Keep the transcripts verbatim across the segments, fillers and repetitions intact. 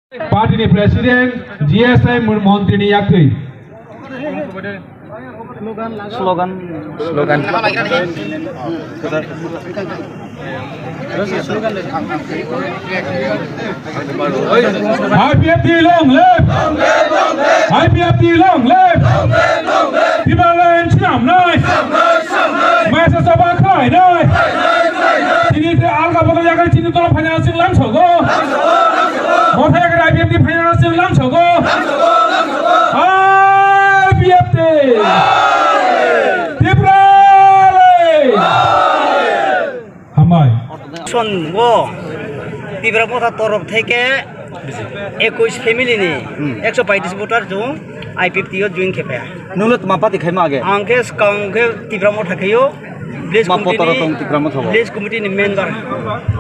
Party ni President, G S I mon-, montri ni yaktwi. Slogan. Slogan. I P F T long live! I P F T long live! Tipraland swnamnai! Maisa choba khlainai! Chini te alga bodol yakarwi chini tolok phaina chwng lamsogo! Motha yakarwi I P F T phaina chwng lamsogo! I P F T! Tipraland! Hambai. Son o Tipra Motha torof theke ekush family ni Hmm. ekso paitis voter chwng I P F T o join khe phaiya. Nwng le tma party khaima age? Ang khe swkang khe Tipra Motha khaio. Village Ma committee potoro ni, tong Tipra Motha bo? Village committee ni member.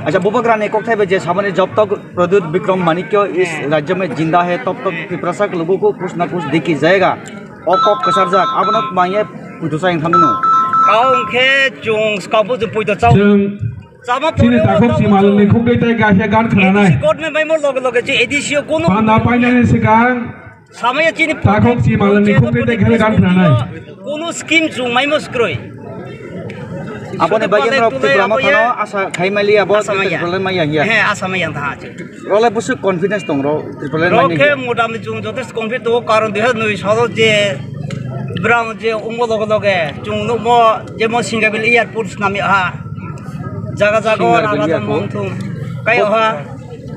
Acha, Bubagra ni kokthai bai je samani jobtok Pradyut Bikram Manikya is Eh. Rajya mein jinda hai, tab tak Tiprasa ke logo ko kuch na kuch dikhi jayega. O kok kwcharjak, abono manya puito chayang thamino. Kau hwnkhe chwng skabo chwng puito chao. Chwng Chama chini pore takhuk o si malwngni chwng khukdai tai kaisa gan khwnanai. A D C court ni maimo loge loge chwng A D C o kunu Panda painani swkang samaya chini takhuk si malwngni khukdai tai kaisa gan khwnanai. Kunu scheme chwng maimo skroi. Aboni bagwi Sudhu norok pale Tipra tulai Motha no aboya. Asa khai mali abo Asa maya. Tipra maya hiya. He, asa maya tha. Role busu confidence tong ro, Tripura Rok mani khe hiya. Motamni chwng jotesto confidence tongo, karon dui hazar noi salo je brang je ungbo loge loge chwng nukmo jemon Singapore airport snami ha. Jaga jaga o Singapore raja airport. Mangthung. Kai Bo- ha.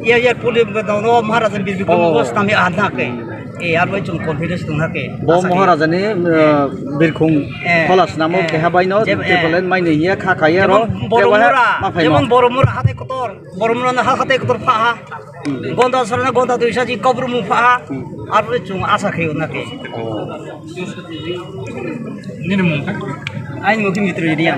Air airport ni bwdano Maharaja Bir Bikram Oh. Bo snami ha na ke. E arbai chwng confidence tong ha ke. Bo Asa ke. Maharaja ni, uh, birkhung Eh. Khola snamo Eh. keha bai no Jeb-, eh. Tripura mani hiya kha kaya ro. Jemon Boromura, Kewa ha ma phai no. Jemon Boromura hatai kotor. Boromura no ha hatai kotor pha ha. Gonda sarana gonda dui saji kobru mu pha ha. Hmm. Arbo chwng asa khayo na ke. Oh. Nini mung kha? Aini mung khe Mitru Iriya.